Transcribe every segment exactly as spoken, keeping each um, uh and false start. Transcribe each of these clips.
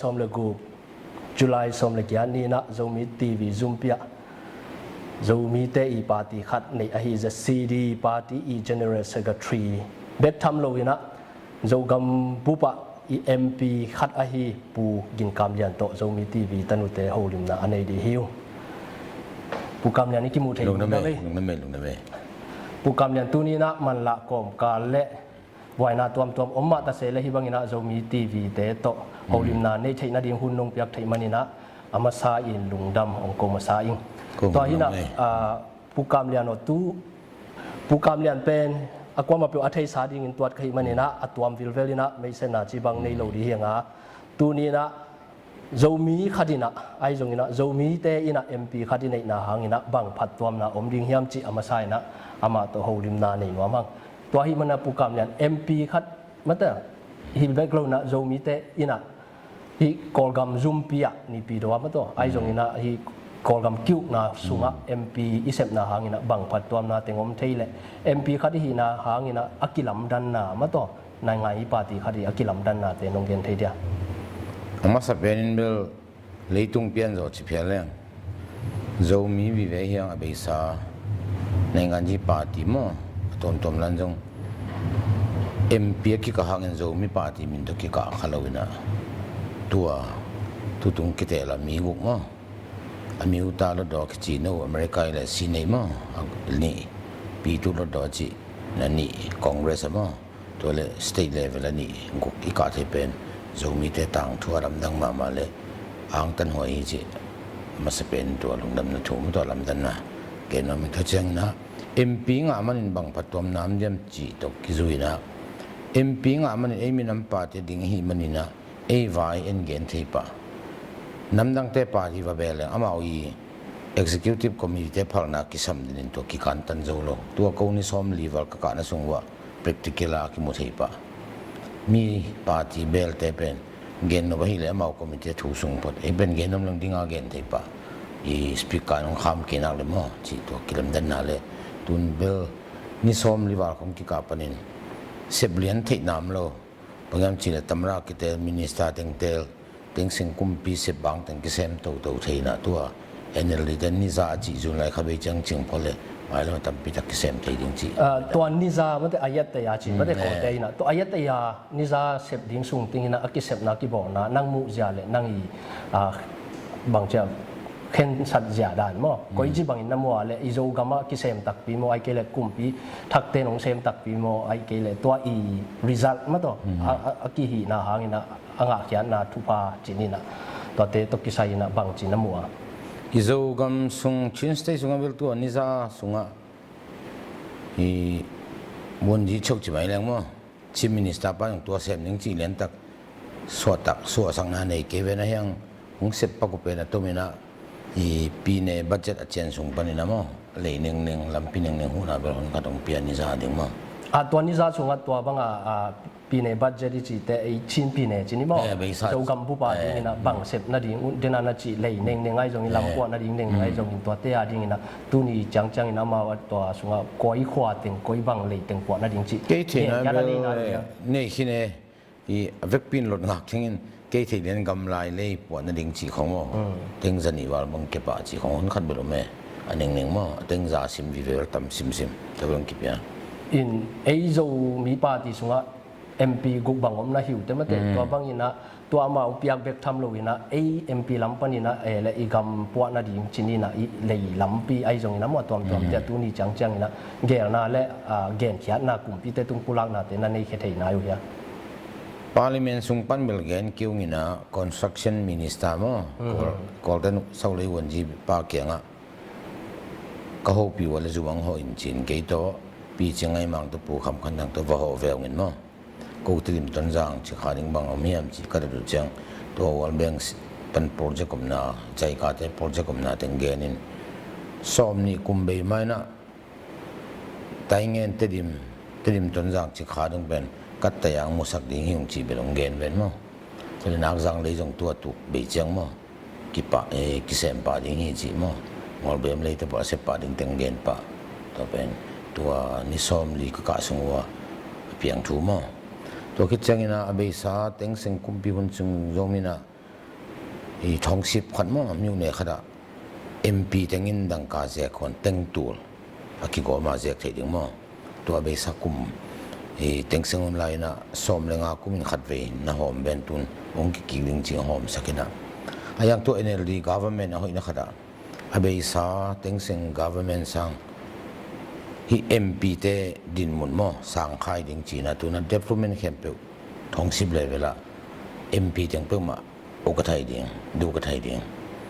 sawm le guk, July sawm le giat ni-in ah Zomi TV zumpi ah Zomite i party khat neih ahi ZCD party i General Secretary bek tham lo-in ah Zogam bup ah i MP khat ahi Pu Gin Kam Lian tawh Zomi TV tanute holimna a nei ding hi uh. Pu Kam Lian, i kimu thei lungdam e, lungdam e, lungdam e. Pu Kam Lian, tuni-in ah manlah kawmkal le buaina tuamtuam om mah ta se leh hih bangin ah Zomi TV te tawh holimna neih theih nading hun nong piak theih manin ah a masa in lungdam hong ko masa ing. Tua hi-in ah, Pu Kam Lian aw, tu Pu Kam Lian pen a kuamah peuh a theisa dingin tuat ka hih manin ah a tuam vilvel in ah meisena ci bang nei lo ding hi hang a, tuni-in ah Zomi khat in ah, ahi zongin ah Zomite in ah MP khat i neihna hangin ah bang phattuamna om ding hiam cih a masa in ah amah tawh holimna nei nuam hang. Tua ahih manin ah Pu Kam Lian, MP khat mate, hih bek lo-in ah Zomite in ah hih Kawlgam zumpi ah Nipi do ah mate, ahi zongin ah hih Kawlgam ki-ukna sungah MP i sepna hangin ah bang phattuamna teng om thei leh, MP khat i hihna hangin ah a kilamdanna mate, naingngan hi party khat i a kilamdanna te nong gen thei dia? A masa penin bel leitung pianzaw ci phial leng Zomi vive hi hang, a beisa naingngan hi party maw, a tuamtuam lan zong MP a kikah hangin Zomi party min tawh kikah kha lo-in ah tua tutung kiteel a mi guk maw, a mi uta lotdaw kici no, America i le sinei maw, a nih, pitu lotdaw cih, na nih Congress a maw, tua le state level a nih guk i kah thei pen Zomite tangthu a lamdang mahmah le angtanhuai hi cih a masa pen tua lungdamna thu maw, tua lamdanna gen nuam ing. Tua ciangin ah MP ngah manin bang phattuamna om diam cih tawh kizui-in ah, MP ngah manin ei minam party ding ahih manin ah ei vai en gen thei pah. Namdangte party va bel leng amau i executive committee te phalna kisam dingin tua kikantan zo lo. Tua ko ni sawmli val ka kahna sung uah practical a kimu thei pah. Mi party belte pen gen nop ahih leh amau committee thu sung phot, ei pen gen nuam leng ding a gen thei pah. I speaker in hong kham kei nak leh maw, cih tua kilamdanna le, tun bel ni sawmli val khong kikah panin sep lian theihna om lo. Bang hiam cih leh tamra kiteel, minister teng teel, teng seng kumpi sep bang teng kisem toto thei-in ah tua NLD te niza a cih zun lai kha bei ciang cing phot leh mailam a tampi tak kisem thei ding cih. Ah, tua niza mate, a yattaya cih mate, Kawlte in ah tua a yattaya niza sep ding sung dingin ah a kisepna, kibawlna nang muh zia le nang i, ah, bang ci a, khensat zia dan maw, koi ci bangin na mu a le, i Zogam ah kisem takpi maw, ahih kei leh kumpi thakte in hong sem takpi maw, ahih kei leh tua i result mate, a, a, a kihihna hangin ah a ngahkhiatna thupha ci-in ah, tuate tawh kisai-in ah bangci na mu a? I Zogam sung, Chin State sungah bel tua niza sungah i Wungyi Chok ci mai leng maw, Chief Minister pa in tua sem ning cih liantak suahtak suahsakna nei kei ve, na hiang hong sep pak uh pen a tomin ah i pyine budget a cian sung panin ah maw, lei nengning, lampi nengning huhna bel hong khat hong pia niza ding maw. A, tua niza sungah tua bang a, a, pyine budget i cihte, ei Chin pyine ci ni maw, eh, beisa, Zogam bup a dingin ah bang sep nading, un dena na cih lei nengning ahi zongin, lam puah nading nengning ahi zongin, tuate a dingin ah tuni ciangciangin amau a tua sungah koi khua teng, koi bang lei teng puah nading cih kei theihna bel nei khin e. I a vekpi in lot ngak thengin kei theih lian gamlai lei puah nading cih khong maw, teng za nih val bang kepah cih khong hun khat bel om e. A nengning maw, a teng za sim vive, tam simsim, tua bel hong kipia. In ei Zomi party sungah MP guk bang om na hi uh teh mate, tua bangin ah tua amau piak bek tham loin ah ei MP lam panin ah, eh, le i gam puah nading ci-in ah i lei lampi ahi zongin ah maw, tuamtuamte a tuni ciangciangin ah geelna le, ah, genkhiatna, kumpite tung pulaknate na nei khia thei nai uh hia? Parliament sung pan bel gen kei ung in ah, Construction Minister maw, Kawl, Kawlte nu Saulei Wungyi pa kiangah ka hopih uh a le zumang hawh in ci-in kei tawh, Pi Ciang Ngai Mang tawh, Pu Kham Khan Thang tawh va hawh ve ung in maw. Ko Tedim Tonzang ci kha ding bang om hiam ci ka dot uh ciang, tua World Bank pan project omna, JICA te project omna teng gen in, sawm nih kum bei mai-in ah Taingen Tedim, Tedim Tonzang ci kha dong pen Kattayang musak ding hi ung ci bel hong gen ven maw. Tua le Nakzang lei zong tua tuk bei ciang maw, kipah, eh, kisem pah ding hi ci maw. Ngolbem lei te pawh a sep pah ding teng gen pah. Tua pen tua ni sawmli ka kah sung uh a piang thu maw. Tua khit ciangin ah a beisa teng seng kumpi hun sung zong in ah i thawngsip khat maw, myone khatah M P tengin dangka zek hon teng tul a kigawma zek thei ding maw? Tua beisa kum i tengseng online ah sawm le nga kumin khatvei na hawm ben tun hong kikik ding ci a hawmsak inah. A yang tua N L D government a hoihna khatah a beisa tengseng government sang hi M P te dinmun maw sangkhai ding cina tuna development khempeuh thawngsip level ah M P teng peuhmah o ka thai ding, du ka thai ding.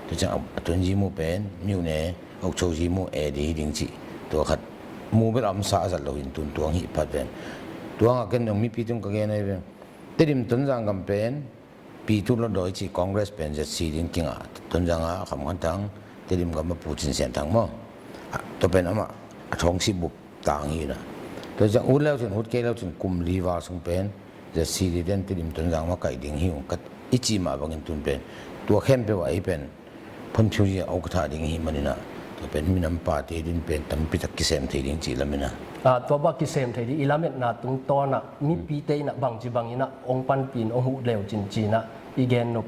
Tua ciang a tun zimu pen myone a ukcho zimu A D hi ding cih tua khat mu bel a omsa a zat lohin tun tuang hih phat pen tuang a ken dong mipi tung ka gen ahi pen Tedim Tonzang gam pen Pi Tu Lo Dawi cih Congress pen Z C ding kinga Tonzang a Kham Khan Thang, Tedim gam a Pu Cin Sian Thang maw? Tua pen amah a thawngsip bup tang hi na. Tua ciang ut leu cin ut kei leu cin kum li val sung pen Z C di den Tedim Tonzang mah kaih ding hi ung kat i cih mah bangin tun pen tua khempeuh ah ei pen phonphiu zia a uk thah ding hi maninah tua pen minam pate din pen tampitak kisem thei ding cih laminah. Ah, tua bah kisem thei ding i lametna tungtawnah mipite inah bangci banginah ong panpin ong huh leu cin cinah i gen nop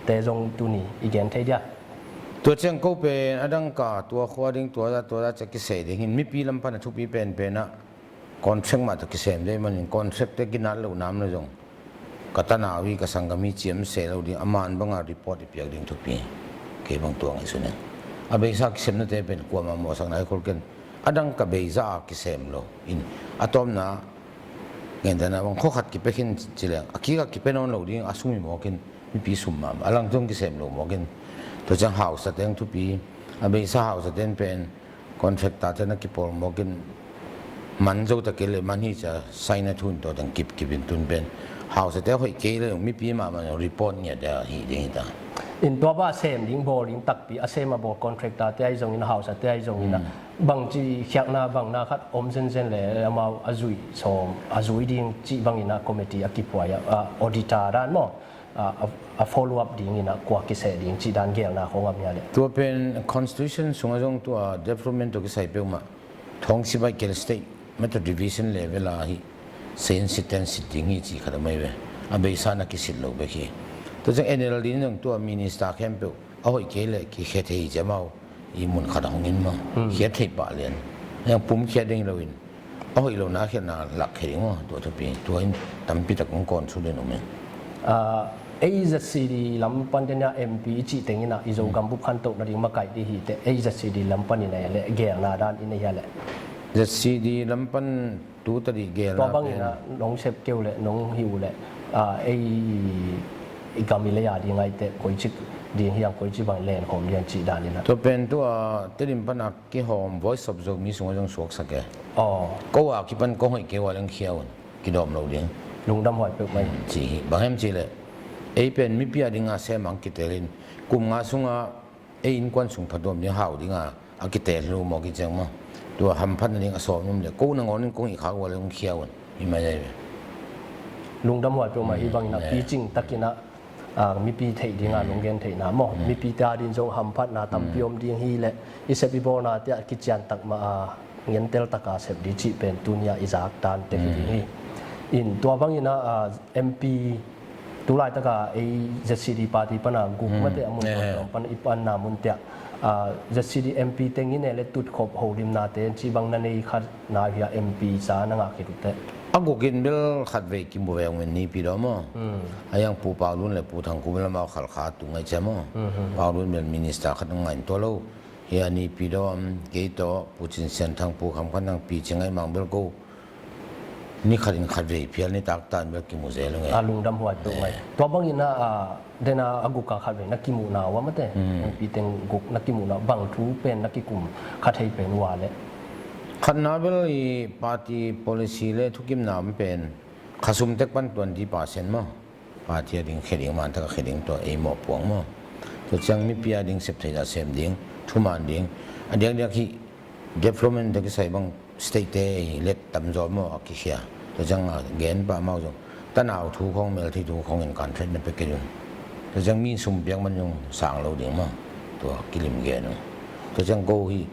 te zong tuni i gen thei dia. Tua ciang ko pen a dangka tua khua ding tua za tua za cia kisei ding hin mipi lam pan a thupi penpenah contract mah tawh kisem dei manin contract te ginat lo nam lo zong ka tanau hi ka sanggam hi ciam se lo ding a man banga report i piak ding thupi kei bang tua ngaihsun in a beisa kisemnate pen kuamah mawhsakna i khol ken a dangka beisa a kisem lo in a tawmna ngendana bang khuakhat kipia khin cileng a kika kipia nawn lo ding a sum i mawkin mipi sum mahmah a langtung kisem lo mawkin tua ciang hausa teng thupi a beisa hausa ten pen contractor te na kipawl mawkin man zo ta kei le man hi cia saina thun tawh teng kipkip in tun pen hausa te hoih kei le mipi mahmah report ngiat a hi ding hi ta. In tua bah sem ding bawl ding takpi a sem a bawl contractor te ahi zongin a hausa te ahi zongin a bangci khiakna bangna khat om zenzen le amau a zui sawm a zui ding cih bangin a committee a kipuai a auditor dan maw a follow up dingin a kua kiseh ding cih dan gelna khong a mia le. Tua pen constitution sungah zong tua development tawh kisai peuhmah thawng sibai kel state mata division level a hi sen sit ten sit ding hi cih khat a mai ve a beisa na kisit lo bek hi. Tua ciang N L D in zong tua minister khempeuh a hoih kei le kikhia thei hi ciamau i mun khat a hong in maw khiat theih pah lian a pum khiat ding loin a hoih lo na khiatna lak khe ding maw tua thupi tua in tampi tak hong kawn su den om in. A Z C D lam pan tenia M P i cih tengin a i Zogam bup khantoh nading makaih dih hi te A Z C D lam panin a le gelna dan in a hia le Z C D lam pan tu tadi gelna tua bangin a nong sep keu le nong hiu le ei i gam i lei a ding ai te koici ding hiang koici bang len khom lian cih dan in a tua pen tu a Tedim pan a kihawm Voice of Zomi sungah zong suaksak e. Ko a kipan kong hoih kei ua leng khia un kidawm lo ding. Lungdam huai peuh mai. Ci hi bang hem ci le ei pen mipi a dinga sem ang kitelin kum nga sunga ei innkuan sung phatawm ding hau dinga a kitel hlu maw kiciang maw tua hamphatna ding a sawm um le ko nangawn in kong i khak ua le kong khia un hi mai ai ve. Lungdam huai peuh mai hi bangin a picing takin a mipi theih dinga lunggen theihna maw mipi te a din zong hamphatna tampi om ding hi le i sep i bawlna te a kician tak mah a ngentel taka sep di cih pen tunia i zak dan te hi ding hi. In tua bangin a M P tulaitaka ei Z C D party pana guk mate a mun tuam pan i panna muntiah Z C D M P tengin e le tutkhop holimnate ci bang na nei khat na hia M P sa na ngah khit ute. A gukin bel khat vei kimu veng men nipi daw maw? A yang Pu Paulun le Pu Thangkum lamau khalkha tu ngai cia maw? Paulun bel minister khat ngai tua lo. Hia nipi daw am kei tawh Pu Cin Sian Thang Pu Kham Khan Thang pi ci ngai mang bel ko. Ni khatin khatvei phial ni taktan bel kimu zel nge. A lungdam huai peuh mai. Tua bangin a dena a guk a khatvei na kimuhna ua mate. Pi teng guk na kimuhna bang thu pen na kikum kha thei pen ua le. Khatna bel i party policy le thukimna om pen khasum tek pan twenty percent maw? Party a ding khe ding man taka khe ding tua ei mawh puang maw? Tua ciang mipi a ding sep thei dah sem ding thuman ding a diakdiak hi. Development te kisai bang state te hi let tamzaw maw a kikhia. Tua ciang a gen pah mau zong tanau thu khong mel thei thu khong in kan thet na pek kei zong. Tua ciang mi sum piak man zong sang lo ding maw? Tua kilim gen ung. Tua ciang ko hi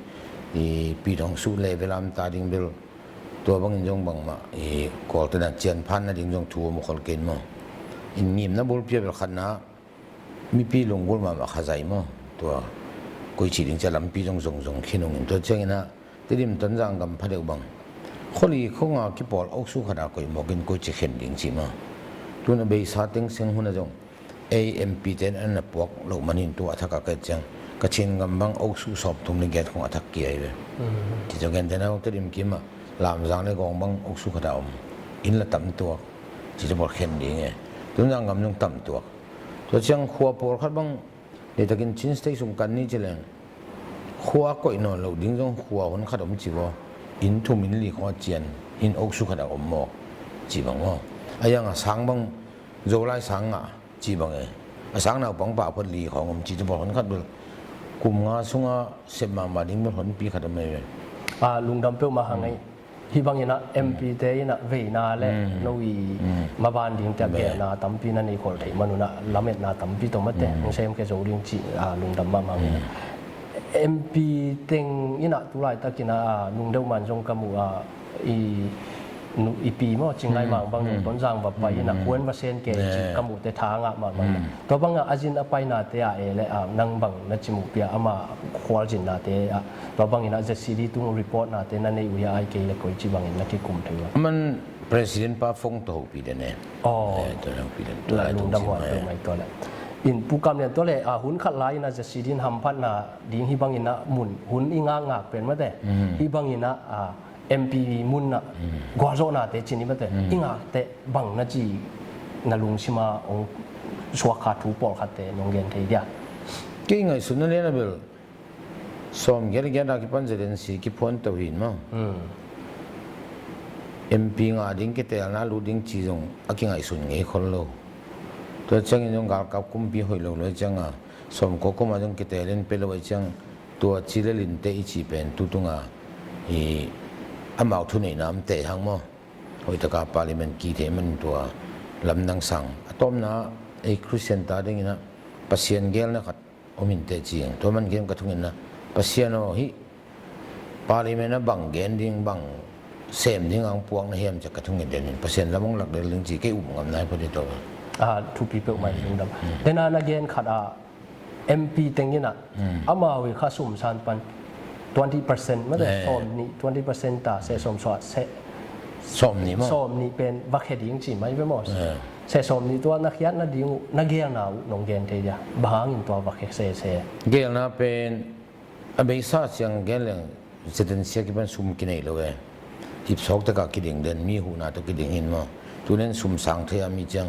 i pi thong su le velam ta ding bel tua bangin zong bangmah i kawlte dan cian phan na ding zong thu om a khol kei maw? In ngimna bulpia bel khatna mipi lunggulh mahmah Khazaih maw, tua koi cih ding cia lampi zong zongzong khin ung in, tua ciangin ah Tedim Tonzang gam phadeuh bang khuali khonga kipawl oksu khatah koih mawkin koi ci khen ding cih maw. Tun a beisa teng seng hun ah zong ei M P te in an na puak loh manin tua a thak a ka et ciang Kachin gam bang oksu sawmthum le giat khong a thak kia hi ve. Ci zong gentehna Tedim kimah Lamzang le Gawng bang oksu khatah om, inn la tam tuak, ci zong pawl khen ding e. Tonzang gam zong tam tuak. Tua ciang khua pawlkhat bang deihtakin Chin State sung kan ni ci leng khua koih nawn loh ding zong khua hun khat om ci vaw, inn thum inn li khong a cian, inn oksu khatah om mawk ci bang maw. A iang a sang bang Zolai sang ngah ci bang e. A sang naupang pah phot li khong om ci, ci pawl hun khat bel kum nga sungah sep mahmah ding bel honpi khat om e. A lungdam peuhmah hang ei. Hih bangin ah M P te in ah veina le no i maban ding tiah gelna tampi na nei khol theih manun ah lametna tampi tawh mate hong sem khe zo ding cih, ah, lungdam mahmah in ah. M P teng in ah tulaitakin ah, ah, nung deuh man zong ka muh, ah, i, nu, i pi maw, Cingai Mang bang nung Tonzang va pai in ah khuan va sen kei cih ka muhte tha ngah mahmah in ah. Tua bangah a zin a painate ah e le, ah, nang bang na ci muh pia ama khualzinnate ah tua bangin ah Z C D tung report nate na nei uh hia, ai kei le koi ci bangin na kikum thei uh a? Aman president pa phone tawh hopih den e. Aw. Eh, tua hopih den, tua lai tung lungdam huai peuh mai tua le. In Pu Kam Lian tua le, ah, hun khat lai in ah Z C D in hamphatna ding hih bangin ah mun hun i ngakngak pen mate. Hih bangin ah, ah, M P mun ah gualzawhnate cin i mate. I ngakte bang na ci na lungsima hong suak kha thu pawlkhatte nong gen thei dia? Kei ngaihsutna lian a bel sawm giat giat a kipan Z N C kiphuan to hin maw. M P ngah ding kitelna lut ding ci zong a kingaihsun ngei khol lo. Tua ciangin zong galkap kumpi hoih lo lo cianga sawmkua kuma zong kitel in pe lo a ciang tua ci le linte i ci pen tutunga i amau thuneihna am tei hang maw. Hoihtaka parliament kithei man tua lamdang sang a tawmna ei Christian ta dingin ah Pasian gelna khat om in teh ci ing. Tua man kei ka thungetna, Pasian aw, hih parliament ah bang gen ding, bang sem ding ang puak na hiam ci-a ka thunget den in, Pasian lam hong lak del ding ci, kei um ngam nai phot hi tawh. Ah, thupi peuhmah, lungdam. Dena na gen khat ah M P teng in ah amau i kha sum san pan twenty percent mate, sawm nih, twenty percent ta, se sawm suah, se sawm nih maw? Sawm nih pen va khe ding ci mai ve maw? Se sawm nih tua na khiat nading uh, na gelna uh nong gen thei dia? Bang hangin tua va khe sese? Gelna pen a beisa ciang gen leng Z N C a kipan sum kinei lo e. Ipsawk taka kiding den, mi huhna tawh kiding hin maw? Tunen sum sang thei a mi ciang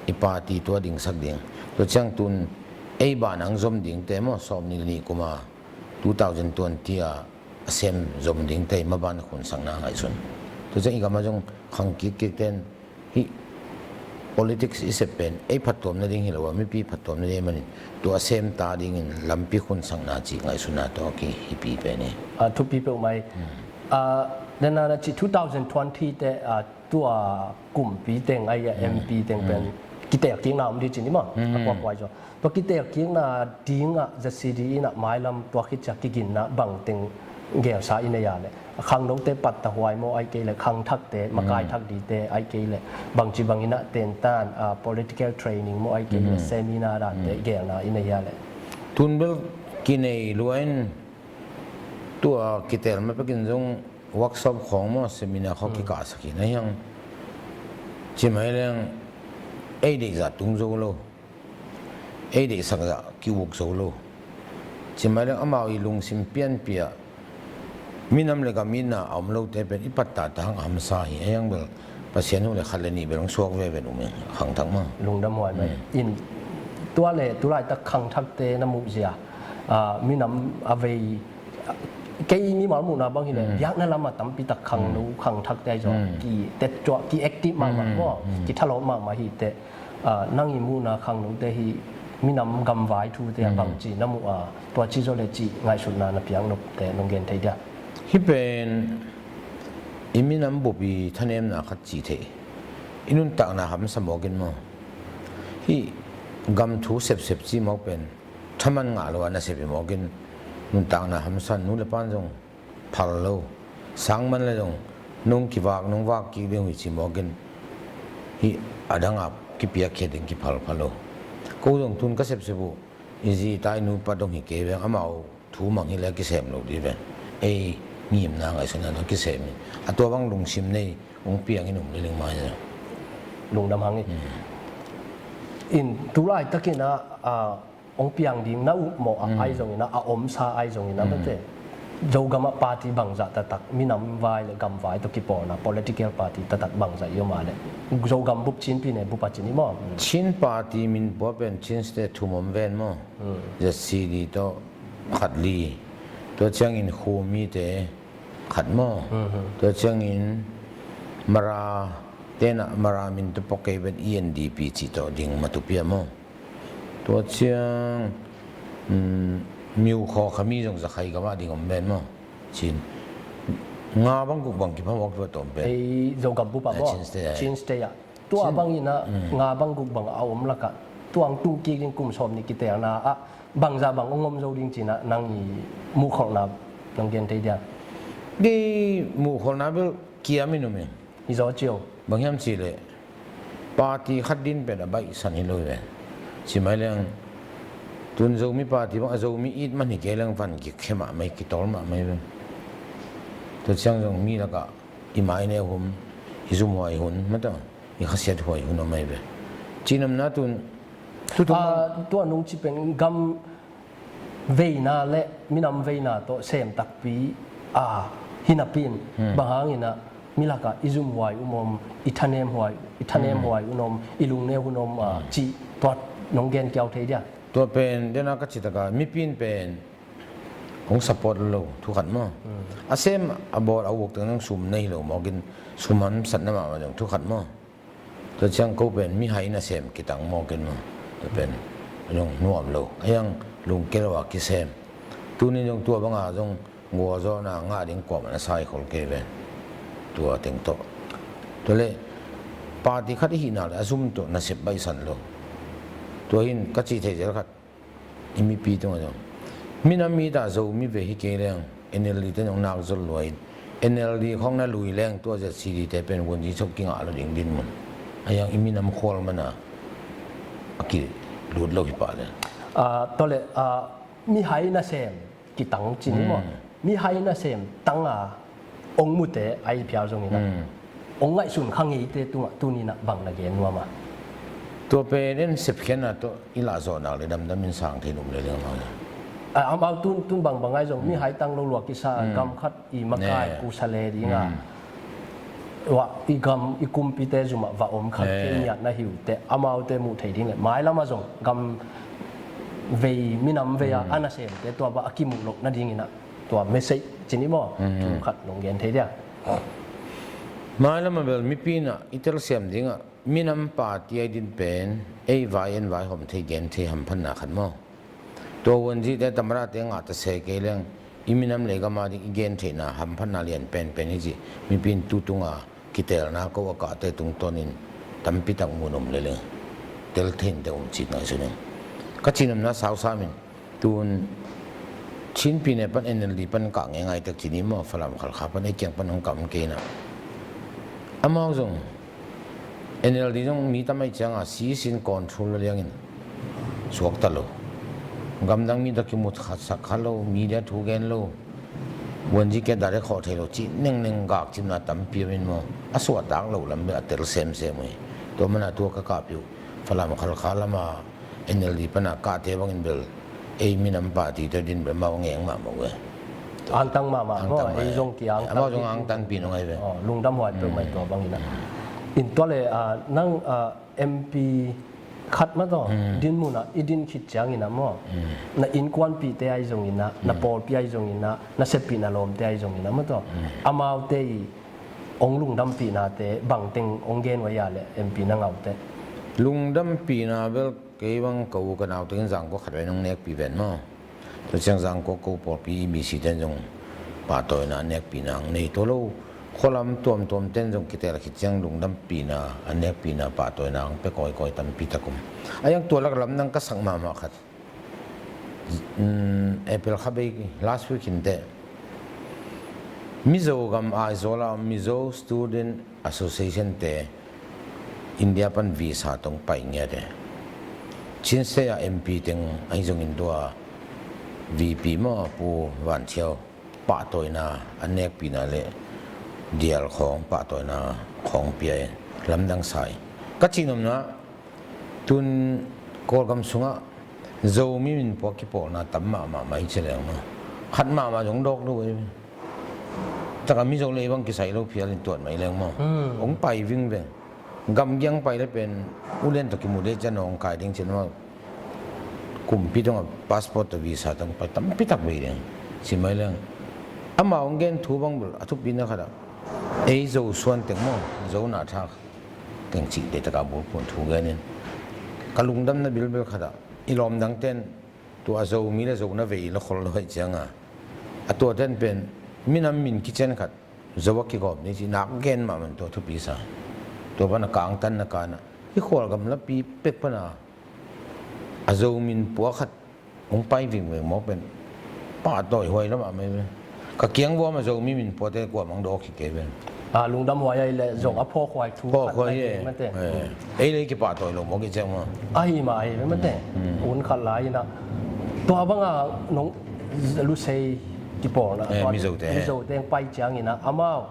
i party tua dingsak ding. Tua ciang tun ei ban ang zom dingte maw, sawm nih le nih kuma two thousand twenty a a sem zom dingte i maban khunsakna ngaihsun. Tua ciang i gam a zong khang kikkik ten hih politics i sep pen ei phattuam nading hi lo a, mipi phattuam nading manin tua a sem ta dingin lampi khunsakna cih ngaihsutna tawh a kihipi pen hi. Ah, thupi peuhmah hi. Ah, dena na cih two thousand twenty te, ah, tua kumpi teng ai a M P teng pen kitelkikna om ding ci ni maw? A kuakuai zaw. Tua kitelkikna dingah Z C D in ah mailam tua khit ciang kiginna bangteng gelsa i nei a le, a khangnote pattahuai maw, ai kei le khangthakte, makai thak dite, ai kei le bangci bangin ah tentan, ah, political training maw, ai kei le seminar dante gelna i nei a le? Tun bel kinei lua in tua kitel ma pekin zong workshop khawng maw, seminar khawng kikahsak hi na hiang. Ci mai leng ei deihzah tung zo lo. Ei deihsak zah ki-uk zo lo. Ci mai leng amau i lungsim pianpia minam le gam itna a om lote pen i pattah ta hang a hamsa hi. A hiang bel Pasian hong le khat le nih bel hong suak veve nuam ing, khangthak maw? Lungdam huai mai. In tua le tulaitak khangthakte na muh zia, ah, minam a vei kei mimal muhna bang hi le biakna lamah tampi tak khangno khangthakte ai zaw ki tetcuah, ki active mahmah maw, ki thalawp mahmah hi teh. Ah, nang i muhna khangnote hi minam gamvai thute a bangci na muh a, tua ci zaw le cih ngaihsutna na piak nopte nong gen thei dia? Hih pen i minam bup i thanemna khat ci thei. I nuntakna hamsa mawk in maw? Hih gam thu sepsep ci mawk pen thaman ngah lo a nasep hi mawk in nuntakna hamsa, nu le pan zong phal lo. Sang man le zong nong kivak, nong vak kik ding uh hi ci mawk in hih a dang a kipiakkhiat ding kiphal pha lo. Ko zong tun ka sepsep uh, i zi i ta i nupa dong hi kei veng, amau thu mang hi le a kisem lo dih veng. Ei ngimna ngaihsutna dong kisem in. A tua bang lungsim nei hong piang in um le ling mai. Lungdam hang hi. In tu laitakin ah, ah, hong piang ding na uh mawh ah ai zongin ah, a omsa ai zongin ah mate. Zogam ah party bangzah taktak, minam vai le gam vai tawh kipawlna political party taktak bangzah i om a le, Zogam bup Chin pi ne bup a ci ni maw? Chin party min pua pen Chin State thum om ven maw? Z C D tawh khat li. Tua ciangin Khumi te khat maw? Tua ciangin Mara tena Mara min tawh pua kei ven, E N D P ci tawh ding matupi a maw? Tua ciang, um, Myo khaw kha mi zong Zakhai gam ah ding om ven maw? Chin. Nga bang guk bang kipha maw, kipha tawm pen. Ei Zogam bup ah maw? Chin State ah. Chin State ah. Tua bangin ah nga bang guk bang a om lakah, tua hong tu kik ding kum sawm nih kitelna ah bangzah bang hong om zo ding cin ah nang i muhkholhna nong gen thei dia? Di muhkholhna bel kiam in um in. I zaw cio. Bang hiam cih leh party khat din pen a baihsan hi lo hi ve. Ci mai leng tun Zomi party bang a Zomi it man hi kei leng van kikhe mahmah hi, kitawl mahmah hi ve. Tua ciang zong mi lakah i maineu hun, i zumhuai hun, mata i khasiat huai hun om ahi ve. Cihnopna tun tutung ah, tua nung ci pen gam veina le minam veina tawh sem takpi a hi napi in, bang hangin ah mi lakah i zumhuai hun om, i thanem huai, i thanem huai hun om, i lungneu hun om, ah, cih tua nong gen kiau thei dia? Tua pen dena ka ci taka mipi in pen hong support lo, thu khat maw? A sem a bawl a uk teng zong sum nei lo mawk in, sum hamsatna mahmah zong thu khat maw? Tua ciang ko pen mihai nasem kitang mawk in maw? Tua pen zong nuam lo, a hiang lungke lo a kisem. Tunin zong tua banga zong gualzawhna ngah ding kuamah na saikhol kei ven. Tua teng tawh. Tua le party khat i hihna le a zum tawh nasep baihsan lo. Tua hin ka ci thei zel khat, i mipi tungah zong minam mi ta Zomi ve hi kei leng N L D te nong nak zol lua in, N L D khawng na lui leng tua Z C D te pen vuanzi chok kingah lo ding dinmun. A hiang i minam khual mana a kilut lo hi pah le. Ah, tua le, ah, mihai nasem kitang ci ni maw? Mihai nasem tanga ong mute ai phial zongin ah ong ngaihsun kha ngeite tungah tunin ah bang na gen nuam a? Tua pen en sepkhiatna tawh i lahzawhnak le damdam in sang thei lum le leng maw? Ah, amau tun, tun bangbang ai zong mihai tang lo lua kisa gam khat i makai kusa le dinga, wah, i gam i kumpite zumah va om khat kei niat na hi uh teh, amaute muh thei ding le mailam ah zong gam vei, minam vei ah a nasemte tua bah a kimuh loh nadingin ah tua message ci ni maw? Thu khat nong gen thei dia? Mailam ah bel mipi in ah i telsiam dingah minam party a i din pen ei vai en vai hawm thei gen thei hamphatna khat maw? Tua vuanzite tamarate ngah ta se kei leng i minam le gam a ding i gen theihna hamphatna lian penpen hi cih mipi in tu tunga kitelna ko a kahte tungtawnin tampi tak mun um le leng tel theinte um cih ngaihsun in. Ka cihnopna sausam in tun Chinpi ne pan N L D pan kah ngeingai tek ci ni maw, Falam Khalkha pan ei kiang pan hong kam kei na. Amau zong N L D zong mi tam aih cianga sisin control lo liangin suakta lo. Gamdang mi tawh kimu khat sak kha lo, media thu gen lo, vuanzi ke direct khawh thei lo cih nengneng gakcimna tampi om in maw, a suahtak lo lam bel a tel semsem uh hi. Tua mana tua ka kahpih uh Falam Khalkha lama N L D pana kahte bangin bel ei minam party te din bel mau ngeng mahmah uh e. Angtang mahmah maw, ei zong ki angtang. Amau zong angtangpi nong ahi ve. Lungdam huai peuhmah tua bangin ah. In tua le, ah, nang, ah, M P khat mah tawh dinmun ah i din khit ciangin ah maw, na innkuanpihte ahi zongin ah, na pawlpi ahi zongin ah, na seppih na lawmte ahi zongin ah mah tawh, amaute i hong lungdampihnate bangteng hong gen uh a, le M P na ngaute? Lungdampihna bel kei bang ko ka naute in Zangkua khat vei nong nekpih ven maw? Tua ciang Zangkua ko pawlpi E B C ten zong pahtawina a nekpihna ang nei tua lo. Khualam tuamtuam ten zong kitel khit ciang lungdampihna a nekpihna pahtawina ang pe kawikawi tampi tak um. A hiang tua lak lamdang ka sak mahmah khat, um, April kha bei last week hinte Mizo gam Aizawl a Mizo Student Association te India pan visa tawh pai ngiat e. Chin State a M P teng ahi zongin tua V P maw, Pu Van Thiau pahtawina a nekpihna le dial khawng pahtawina khawng pia in lamdang sa hi. Ka cih nopna tun Kawlgam sungah Zomi min puak kipawlna tam mahmah mai ci leng maw, khat mahmah zong dawk lo ei. Taka Mizo le bang kisai lo phial in tuat mai leng maw. Hmm. Hong pai vingveng. Gamgiang pai le pen ulian tawh kimu dei cian hong kai ding cin maw. Kumpi tungah passport tawh visa tawh pai tampi tak bei ding ci mai leng. Ama hong gen thu bang bel a thupina khatah ei Zo suan teng maw, Zo na thak teng cih deitaka bulphuh thu genin ka lungdamna bilbel khatah i lawmdang ten tua Zomi le Zo na vei la khol lo aih cianga a tua ten pen minam min kician khat Zo a kigawm ni cih nak gen mahmah tua thupi sa. Tua pana kangtanna kana i khualgam lapi pek pana a Zo min puak khat hong pai vingveng mawk pen pahtawi huai lamah mai ve. Ka kiang vuam a Zomi min puate kuamang dawk hi kei ve. A lungdam huai ahi le zong a phawk huai thu khat huai hi mate. Ei le kipahtawi lo mawk i ciang maw. Ahi mah ahi ve mate. Un khat lai inah tua banga nong lusei kipawlna Mizote hong pai cianginah amau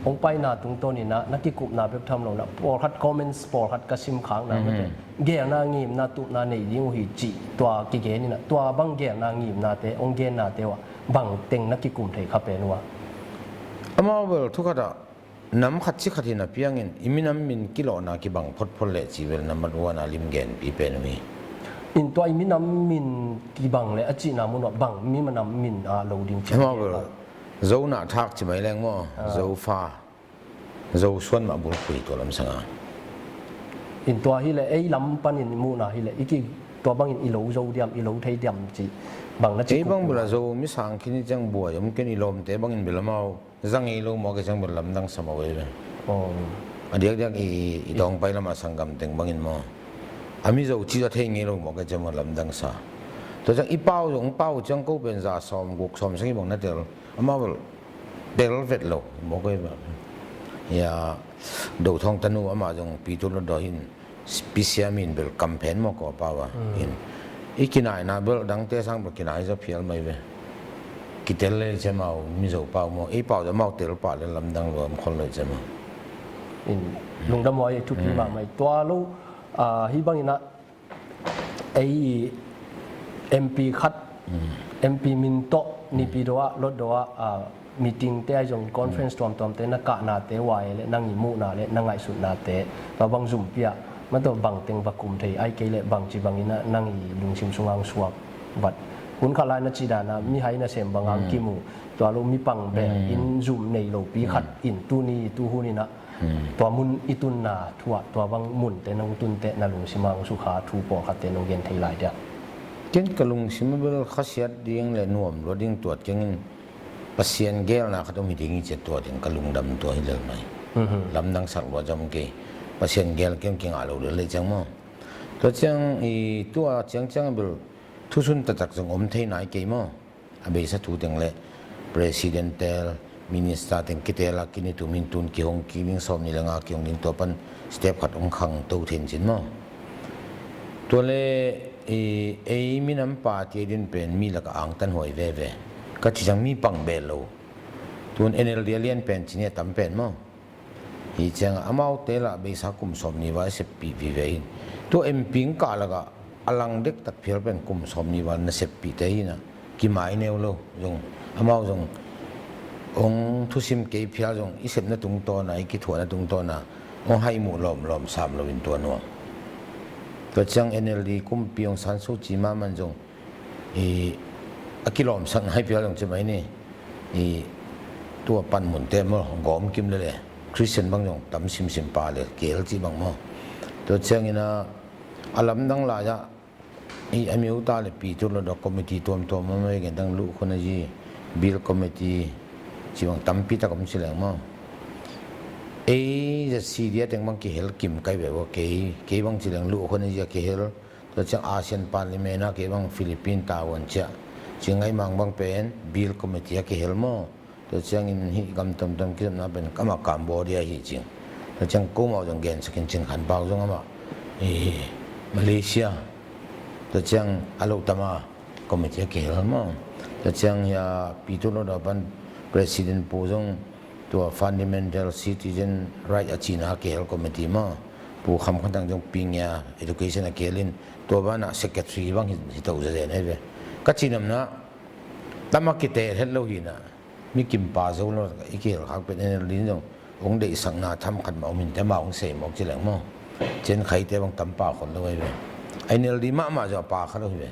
hong paina tungtawninah na kikupna bek tham lonah pawlkhat comments pawlkhat ka sim khakna mate. Gelna ngimna tupna nei ding uh hi cih tua kigeninah tua bang gelna ngimnate hong gennate uh ah bang teng na kikum thei kha pen uh ah. Amau bel thukhatah nam khat ci khat hin a piangin i minam min kilawhna kibang photphot leh cih bel na mat uh ana lim genpi pen uh hi. In tua i minam min kibang leh a cihna mun uh ah bang minam min ah lo ding cih. Amau bel Zo na thak ci mai leng maw, Zo fa, Zo suan mah bulphuh hi tua lamsanga. In tua hileh ei lam panin muhna hileh i ki tua bangin i lo zo diam, i lo thei diam cih bang na cih. Ei bang bula zo mi sang khin i ciang buai om ken i lawmte bangin bel amau za ngei lo mawk i ciang bel lamdang sa mawk ei ve. A diakdiak i tawngpai lamah sanggam teng bangin maw a Mizo cih a thei ngei lo mawk i ciang bel lamdang sa. Tua ciang i pau zong pau ciang ko pen za sawm guk sawm seng i bang na tel amau bel tel vet lo mawk ei ve. Hia Do Thawng tanu amah zong Pi Tut Lo Daw hin pisiam in bel kam phen mawk aw pau a in i kinaina bel dangte sang bel kinai zaw phial mai ve. Kitel le ciamau Mizo pau maw ei pau zong amau tel pah le lamdang lo am khol lo ciamau. In lungdam huai ei thupi mahmah ei tua lo. Hih banginah ei MP khat MP min tawh Nipi do ah Lot do ah meeting te ahi zong conference tuamtuamte na kahnate uai le nang i muhna le na ngaihsutnate tua bang zumpi ah matawh bang teng va kum thei ai kei le bangci bangin ah nang i lungsim sungah hong suak vat. Hun khat lai na cih dana mihai nasem banga hong kimu tua lo mipang bel in zum nei lopi khat in tuni tu huninah tua mun i tunna thu ah tua bang munte nong tunte na lungsim ah hong sukha thu pawlkhatte nong gen thei lai diam? Ken ka lungsim ah bel khasiat ding le nuam lua ding tuat kengin Pasian gelna khat om hi ding hi ciat tua ding ka lungdam tua hi lel mai. Lamdang sak lua zom kei Pasian gel keng kingah lo lel lei ciang maw. Tua ciang i tua ciangciang bel thusun taktak zong om thei nai kei maw. A beisa thu teng le president tel minister teng kitel a kinitum hin tun kihong kik ding sawm ni le nga kihong ding tua pan step khat hong khang to thein cin maw. Tua le ei minam party din pen mi laka angtan huai veve ka ci ciang mi pang bel lo. Tun NLD a lian pen cin hi a tam pen maw. Hi ciangah amaute lah beisa kum sawm ni val a seppih vive in tua MP kah lakah a lang dektak phial pen kum sawm ni val na seppihte hinah kimai neu lo zong amau zong hong thusim kei phial zong i sepna tungtawna i kithuahna tungtawna hong haihmuh lawmlawm sam loin tua nuam. Tua ciang NLD kumpi hong sanso ci mahmah zong a kilawmsak nai phial zong ci mai ni. Tua panmunte maw gawm kim lele Christian bang zong tam simsim pa le kel cih bang maw. Tua ciangin a lamdang lai-ah a miuta le Pi Tut Lo Daw committee tuamtuam maw, ei gentang luh khun a zi bill committee ci bang tampi tak om ci leng maw. Ei ZCD a teng bang kihel kim kai ve ua kei, kei bang ci leng luh khun a zi a kihel. Tua ciang ASEAN Parliament ah kei bang Philippine tavuan ciah ci ngaimang bang pen bill committee ah kihel maw. Tua ciangin hih gam tomtom kizopna pen amah Cambodia hi cing. Tua ciang komau zong gensakin cin khan pau zong amah Malaysia Tua ciang a lo tama committee a kihel maw. Tua ciang hia Pitu lo daw pan president pu zong tua fundamental citizen right a cina a kihel committee maw. Pu Kham Khan Thang zong pingia education a kihelin tua banah secretary bang hi, hi to zazen ai ve. Ka cinamna tama kite het lo hina. Mi kimpa zo lo i kihel khak pen N L D in zong hong deihsakna tham khat mah om in te mah hong sei mawk ci leng maw. Cen khaite bang tampa khol lo ai ve. N L D mahmah zong a pa kha lo hi ve.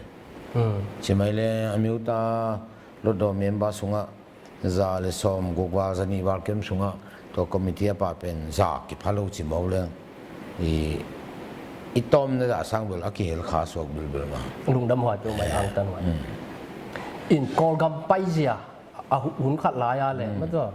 Ci mai le a miuta lotdaw member sungah za le sawm guk val za nih val kem sungah tua committee a pa pen za kipha lo ci mawk le i, i tawm na za sang bel a kihel kha suak bilbil ma. Lungdam huai peuh mai hangtan huai. In Kawlgam paizia a hu- hun khat lai a le ma tawh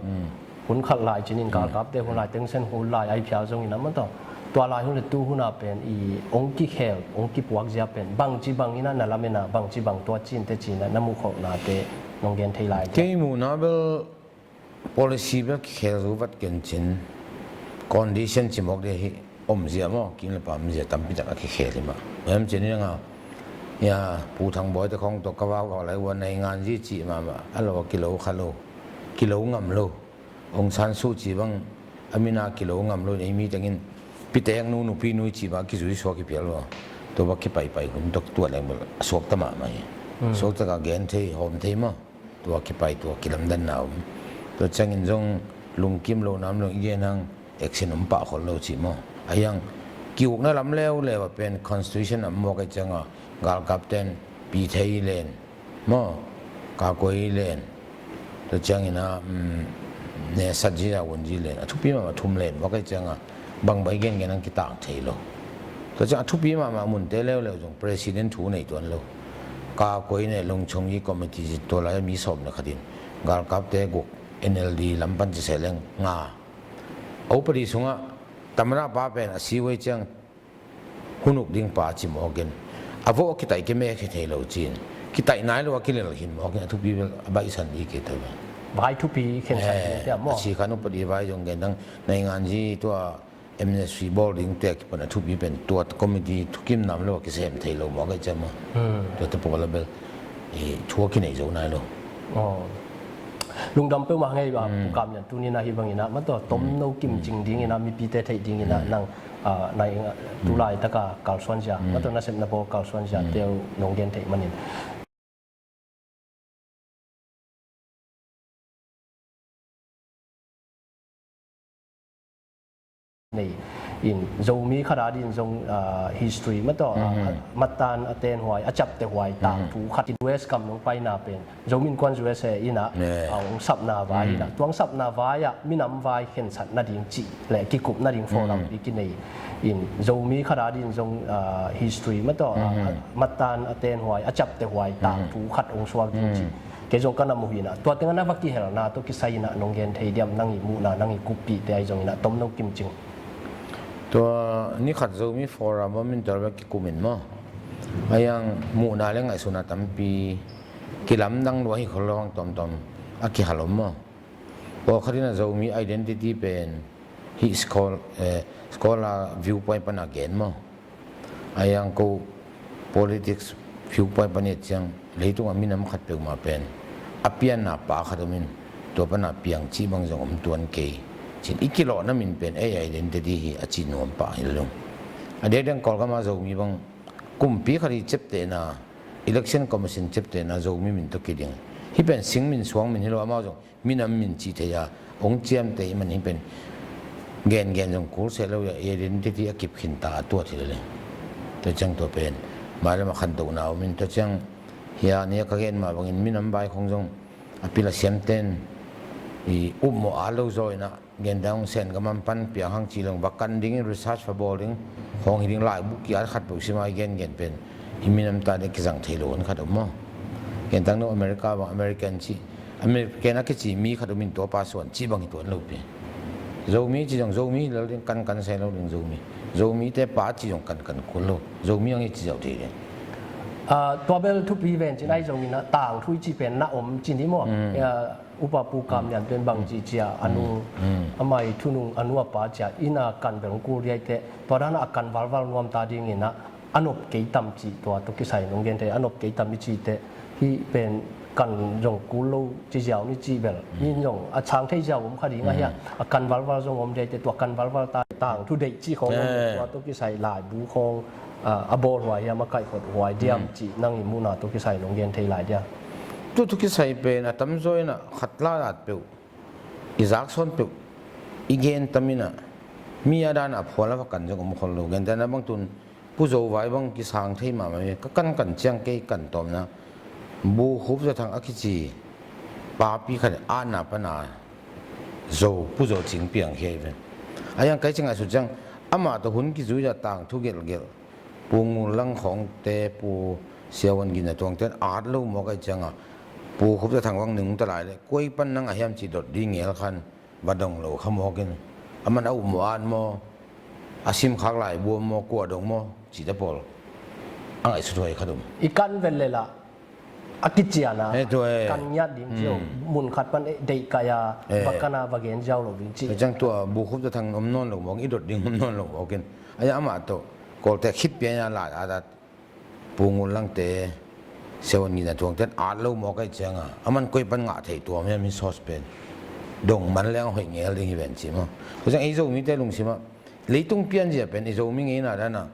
hun khat lai cinin galkapte hun lai tengsen hun lai ai phial zongin a ma tawh tua lai hun le tu hun a pen i ong kikhel ong kipuak zia pen bangci bangin a na lamen a bangci bang tua cinte cina na muhkholhnate nong gen thei lai. Kei muhna bel policy bel kikhel zo vat kencin condition cimawk de hi. Omzia maw, kim le pamzia tampi tak a kikhel hi mah. Hiam cin hi nga, ya, Pu Thang Bawi te khong tawh ka vau vau lai ua nainganzi cih mahmah a lo a kilo kha lo, kilo ngam lo. Aung San Suu Kyi bang a mina kilo ngam lo, ei mi tengin Pi Teng Nu, Nupi Nu cih mah a kizui suak hi pial lo. Tua bak kipaipai hun tawh tuat leng bel a suakta mahmah hi. Suakta ka gen thei, hawm thei maw. Tua kipai tua kilamdanna om. Tua ciangin zong lungkim lo nam lo i gen hang action om pah khol lo cih maw. A hiang kiukna lam leuleu a pen constitution a mawk a cianga galkap ten pi thei len maw, ka koi len. Tua ciangin a ne sat zi a wun zi len a thupi mah a thum len mawk a cianga bang bai gen gen ang kitak thei lo. Tua ciang a thupi mahmah munte leuleu zong president thu nei tuan lo. Ka koi ne lungchong i committee zin tua lai mi sawm na khatin galkapte guk N L D lam pan ci seleng nga. A upadi sungah tamana pa pen a siwei ciang hunuk ding pa ci mawkin a voh a kitaih keme khi thei lo cin kitaih nai lo a kilel khin mawkin a thupi bel a baihsan di kei tawh. Vai thupi khensan di tiam maw? A sikhan upadi vai zong gen dang nainganzi tua M N S C bawl ding tek kipan a thupi pen tua committee thukim nam lo a kisem thei lo maw ka i cem maw? Tua te pawl a bel i thu a kinei zo nai lo. Lungdam peuhmah ngei ba pukam lian tuni na hi bangin ah ma tua tomno kimcing dingin ah mipite theih dingin ah nang tulai taka kalsuan zia ma tua nasepna bawl kalsuan zia teu nong gen theih manin. Nei in Zomi khat a din zong history ma tawh a matan a ten huai a capte huai tangthu khat in U S kam nong paina pen Zomi Innkuan U S A in ah a hong sapna vai in ah tuang sapna vai ah minam vai khensat nading cih le kikup nading forum i kinei in Zomi khat a din zong history ma tawh a matan a ten huai a capte huai tangthu khat hong suak ding cih kei zong ka na muh hi in ah tua tengah na va kihelna tawh kisai in ah nong gen thei diam nang i muhna nang i kuppihte ahi zong in ah tomno kimcing. Tua ni khat Zomi forum a min tor va kikum in maw a hiang muhna le ngaihsutna tampi kilamdang lua hi khol lo hang tomtom a kihal om maw. Pawlkhat in a Zomi identity pen hih scholar viewpoint pan a gen maw. A hiang ko politics viewpoint pan i et ciang leitungah minam khat peuhmah pen a pianna pa khat om in tua pan a piang cih bang zong om tuan kei. Cin i kilawhna min pen ei identity hi a cih nuam pah hi lo. A diakdiak Kawlgam a Zomi bang kumpi khat i ciaptehna election commission ciaptehna Zomi min tawh kiding hi pen sing min suang min hi lo amau zong minam min cih thei a hong ciamteh i man hi pen gengen zong kul seh lo a identity a kip khinta a tuat hi lele. Tua ciang tua pen mailam a khantohna om in tua ciang hia ni a ka gen mah bangin minam vai khong zong a pil a siamten i upmawh a lo zaw in ah Gen dang sen ka man pan piang hang ci leng va kan ding in research va bawl ding khawng hi ding lai buk ki at khat buk sima i gen gen pen i minam ta ding kizang thei lo hun khat om maw. Gen dang no America bang American ci American a kici mi khat om in tua pa suan ci bang hi tuan lo pi. Zomi ci zong Zomi hi lo ding kan kan sai lo ding Zomi Zomi te pa ci zong kan kan kul lo Zomi ang i ci zau thei ding. Tua bel thupi ven cin ai zong in a tang thui ci pen na om cin hi maw. Upa Pu Kam Lian pen bang ci cia a nu a mai thunung a nu a pa cia inn a kan bel kul riai te tua dan a kan valval nuam ta ding in a a nop kei tam cih tua tawh kisai nong gen thei, a nop kei tam i cih teh hih pen kan zong kul lo ci ziau ni cih bel. Min zong a sang thei ziau om kha ding a hia, a kan valval zong om dei teh tua kan valval ta tangthu deih cih khong om, tua tawh kisai laibu khong a bawl huai hiam, a kaihkhot huai diam cih nang i muhna tawh kisai nong gen thei lai dia. Tua tawh kisai pen a tamzaw in a khat la dat peuh i zaksawn peuh i gen tam in a, mi a dan a phual a va kan zong om khol lo. Gentehna bang tun Pu Zo vai bang kisang thei mahmah hi. Ka kankan ciang kei kan tawmna Pu Khup Za Thang a kici papi khat atna pana Zo, Pu Zo Cing piang hi ve. A yang kai ciang a sut ciang amah tawh hun kizui a tangthu gelhgelh Pu Ngul Lang khawngte, Pu Siavuan Gin a tuangte at lo mawk ahi cianga Pu Khup Za Thang bang nungta lai le koi pan nang a hiam ci dot ding ngel khan va dong lo kha mawkin, a man a up maw, at maw, a simkhak lai buam maw, kua dong maw, cihte pawl a ngaihsut huai khat um. I kan vel lela a kiciana kan ngiat ding cio, mun khat pan deihkaia va kana va gen ziau lo ding ci. Ciang tua Pu Khup Za Thang om nawn lo mawkin, i dot ding om nawn lo mawkin, a ya amah tawh Kawlte khit pian a lai adat Pu Ngul Langte, Siavuan Gin a tuangte at lo mawk ahi cianga a man koi pan ngah thei tuam hiam hi sauce pen dong man leng a hoih ngel ding hi ven ci maw. Tua ciang ei Zomite lungsimah leitung pianzia pen ei Zomi ngeina dana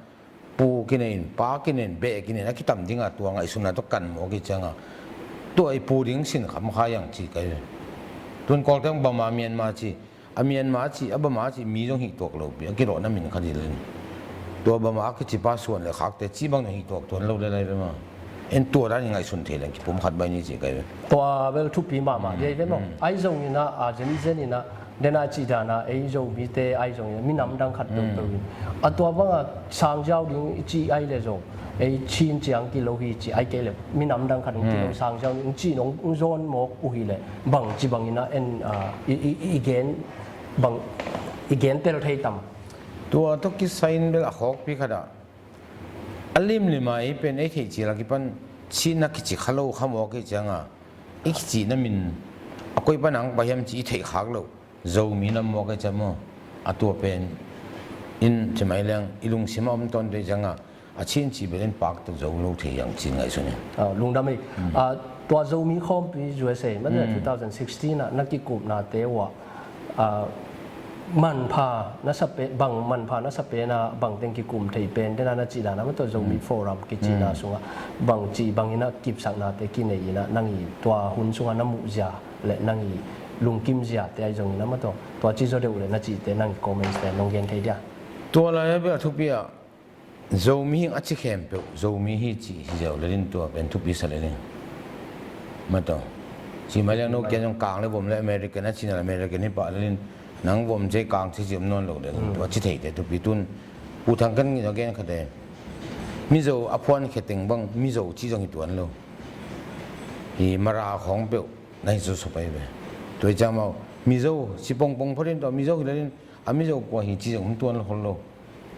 pu kinen, pa kinen, beh kinen a kitam dinga tua ngaihsutna tawh kan mawk ahi cianga tua i pu ding sin kham kha iang ci kai ve. Tun Kawlte bang Bama, Myanmar ci, a Myanmar ci, a Bama ci mi zong hih tuak lo pi, a kilawhna min khat hi lel. Tua Bama a kici pa suan le khakte ci bang zong hih tuak tuan lo le lai ve maw. En tua dan hi ngaihsun thei leng kipum khat bai ni ci kai ve. Tua bel thupi mahmah dia hi ve maw. Ai zong ina a zenzen ina dena ci dana ei Zomite ai zong ina minam dang khat peuhpeuh in a tua banga sang ziau ding i ci ai le zong ei Chin ciang kilo hi ci ai kei le minam dang khat hong kilo sang ziau ding ci nong zawn mawk uh hi le bang ci bangina en i gen bang i gen tel thei tam. Tua tawh kisai in bel a khawkpi khat ah a limlima ei pen ei theih cil a kipan Chin a kici kha lo kha mawk ahi cianga i kicihna min a koi pan ang pai hiam ci i theih khak loh Zomi nam mawk ahi ciang maw. A tua pen in ci mai leng i lungsim a om tawnte cianga a Chin ci bel in pak tuk zo lo thei ang ci ngaihsun hi. Lungdam hi. Tua Zomi khawmpi U S A man two thousand sixteen ah na kikupnate uh ah manpha na sa pen, bang manpha na sa pen a bang teng kikum thei pen dena na cih dana ma tua Zomi Forum kicihna sungah bang cih bangin a kipsaknate kinei in a nang i tua hun sungah na muhzia le nang i lungkimziate ai zongin a ma tua tua ci zaw deuh le na cihte nang i comments te nong gen thei dia. Tua lai a bia thupi ah Zomi hing a ci khempeuh Zomi hi cih hi ziau lelin tua pen thupi sa lelin. Ma tawh ci mai leng no kian zong kang le vom le American a ci na le American hi pah lelin nang vom ci kang ci ci om nawn lo lelin tua ci theite thupi tun. Pu Thang Kan Ngin a gen khate Mizo a phuan khe teng bang Mizo ci zong hi tuan lo. Hi Mara khawng peuh na hi sawsawp ahi ve. Tua hi ciang mau Mizo ci pongpong photin tua Mizo hi lelin a Mizo kua hi ci zong om tuan lo khol lo.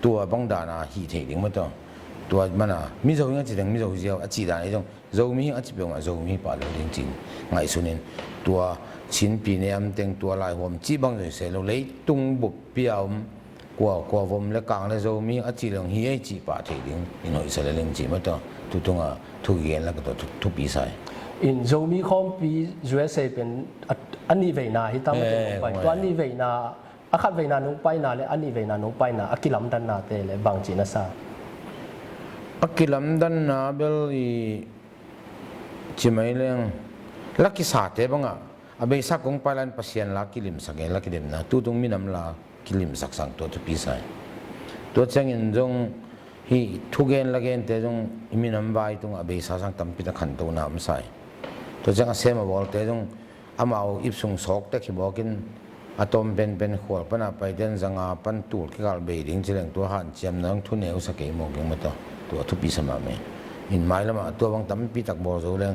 Tua bang dana hih theih ding ma tawh tua mana Mizo hing a ci deng Mizo ziau a cih dana i zong Zomi hing a ci peuhmah Zomi hi pah lo ding cin ngaihsunin tua Chinpi ne am teng tua laihuam cih bang zoi se lo leitung buppi a om kua kua vom le kang le Zomi hing a ci leng hi ei cih pah theih ding in hoihsa le leng cih ma tawh tutunga thu kigen la ka tawh thupi sai. In Zomi khawmpi U S A pen a nih veina hi tam a teng pai tua a nih veina a khat veina nong paina le a nih veina nong paina a kilamdanna te le bang ci na sa. A kilamdanna bel i ci mai leng la kisate banga a beisa kong pailan Pasian la kilimsak e la kidemna tutung minam la kilimsak sang tua thupi sai. Tua ciangin zong hi thugen la gente zong i minam vai tunga a beisa sang tampi ta khanto na om sai. Tua ciang a sem a bawlte zong amau ipsung sawkte khibawkin a tawm penpen khual pana paiten zanga pan tul kikal bei ding cileng tua hanciamna zong thuneu sa kei mawk ding ma tawh tua thupi sa mahmah in mailamah tua bang tampi tak bawl zo leng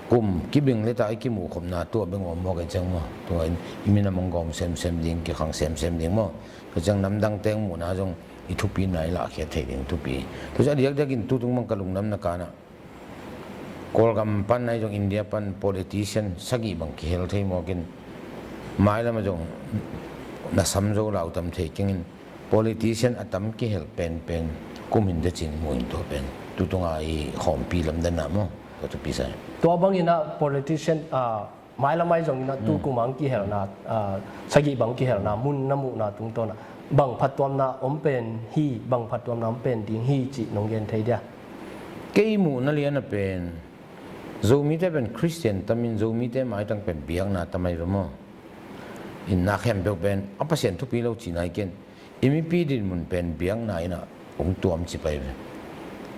kum kibing leta i kimuh khopna tua beng om mawk e ciang maw tua in i minam hong gawm semsem ding kikhang semsem ding maw. Tua ciang namdang teng muhna zong i thupina i lahkhiat thei ding thupi. Tua ciang a diakdiakin tutung bang ka lungdamna kanah Kawlgam pan ahi zong India pan politician sagih bang kihel thei mawkin mailam a zong na sam zo lau tam thei kengin politician a tam kihel penpen Kum in te cin mu in tua pen tutunga i khawmpi lamdanna maw, tua thupi sa hi. Tua bangin ah politician, ah, mailam ahi zongin ah, tu kum ang kihelna, ah, sagih bang kihelna mun na muhna tungtawn ah bang phattuamna om pen hi, bang phattuamna om pen ding hi cih nong gen thei dia? Kei muhna lian a pen Zomite pen Khristian tamin Zomite maitang pen biakna tam ahi ve maw? In na khempeuh pen a Pasian thupi lo cihna hi ken, i mipi dinmun pen biakna in ah hong tuam ci pai ve.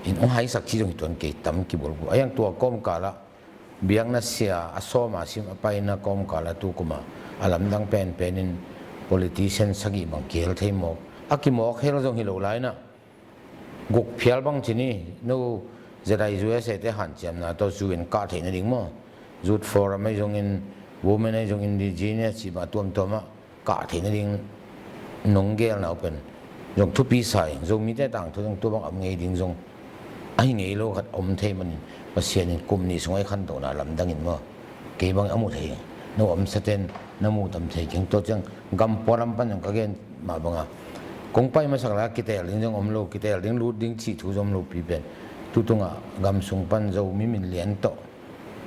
In hong haisak ci zong hi tuan kei, tam kibulbul. A hiang tua kawmkal ah biakna sia a sawm a sim a paina kawmkal ah tu kum ah a lamdang penpen in politician sagih bang kihel thei mawk. A kimawk hel zong hi lo lai in ah guk phial bang ci ni, no, Z I U S A te hanciamna tawh zu in kah theih nading maw? Youth Forum ahi zongin, Women ahi zongin, Indigenous cih mah tuamtuam ah kah theih nading nong gelna uh pen zong thupi sa ing. Zomite tangthu zong tua bang om ngei ding zong ahi ngei lo khat om thei manin Pasian in kum nih sungah i khantohna lamdang in maw? Kei bang a mu thei, no omsa ten na mu tam thei keng. Tua ciang gam pualam pan zong ka gen mah banga kong pai masak lai a kitel ding zong om lo, kitel ding lut ding cih thu zong om lo pi pen, tutungah gam sung pan Zomi min lian tawh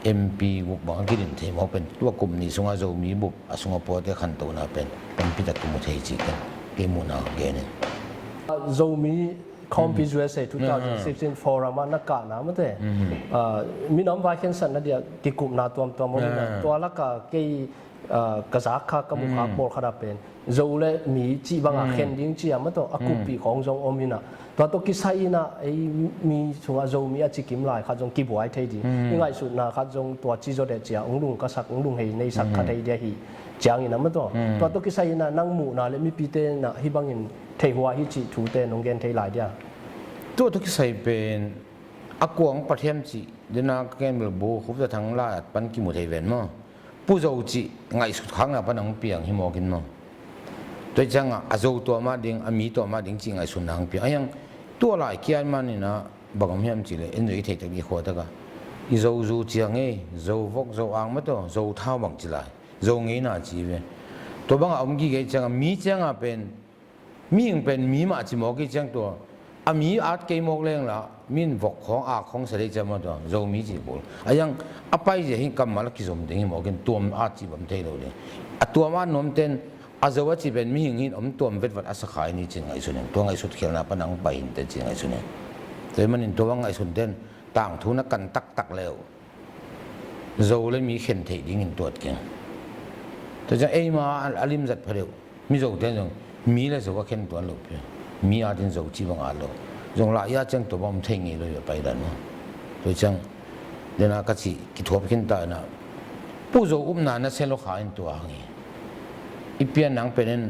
M P guk bang a kidin thei mawk pen tua kum nih sungah Zomi bup a sungah pawlte khantohna pen tampi tak kimu thei cih ken kei muhna ka gen in. Zomi Khawmpi U S A two thousand sixteen forum ah na kahna mate, ah, minam vai khensatna dia kikupna tuamtuam om in ah, tua lakah kei, ah, ka zak kha ka mu khak pawl khat ah pen Zo le mi cih bangah khen ding ci a mataw a kuppih khawng zong om in ah, tua tawh kisai in ah ei mi sungah Zomi a cikim lai khat zong kibuai thei ding, i ngaihsutna khat zong tua ci zaw deh ci a hong lung ka sak, hong lunghei nei sak kha thei dia hi ciangin ah mataw. Tua tawh kisai in ah nang muhna le mipite in ah hih bangin theihhuai hi cih thute nong gen thei lai dia? Tua tawh kisai pen a kuang Pathian cih dena ka ken bel bu Khupza Thang la pan kimu thei ven maw? Pu Zo cih ngaihsut khakna pan hong piang hi mawk in maw? Tua hi ciangah a Zo tua mah ding, a mi tua mah ding cih ngaihsutna hong piang. A hiang tua lai kian man in ah bang om hiam cih leh en zo i theihtak i khuatak ah i Zo zu ciang ei, Zo vok, Zo ang mataw, Zo thau bang ci lai, Zo ngeina ci ve. Tua bangah om gige ciangah mi ciangah pen mihing pen mi mah ci mawk i ciang tua a mi at kei mawk leng la min vok khawng, ak khawng sa dei ciang maw tua Zomi ci kul. A hiang a paizia hi kammal a kizom ding hi mawk in tuam at ci bam thei lo ding. A tuam at nuam ten a Zo a ci pen mihing hin om tuam vetvat a sa khai ni cin ngaihsun in, tua ngaihsut khialna pan ang pai in te cin ngaihsun in. Tua hi manin tua bang ngaihsun ten tangthu na kan taktak leu Zo le mi khen theih dingin tuat keng. Tua ciang eima a, a limzat pha deuh mi Zote zong mi le Zo a khen tuan lo pi. Mi atin Zo ci bang at lo. Zong lah ia ciang tua bang om thei ngei lo hi a paidan maw? Tua ciang dena ka cih kithuap khin ta in ah Pu Zo upna na sia lo kha in tua hang hi. I pian nang pen in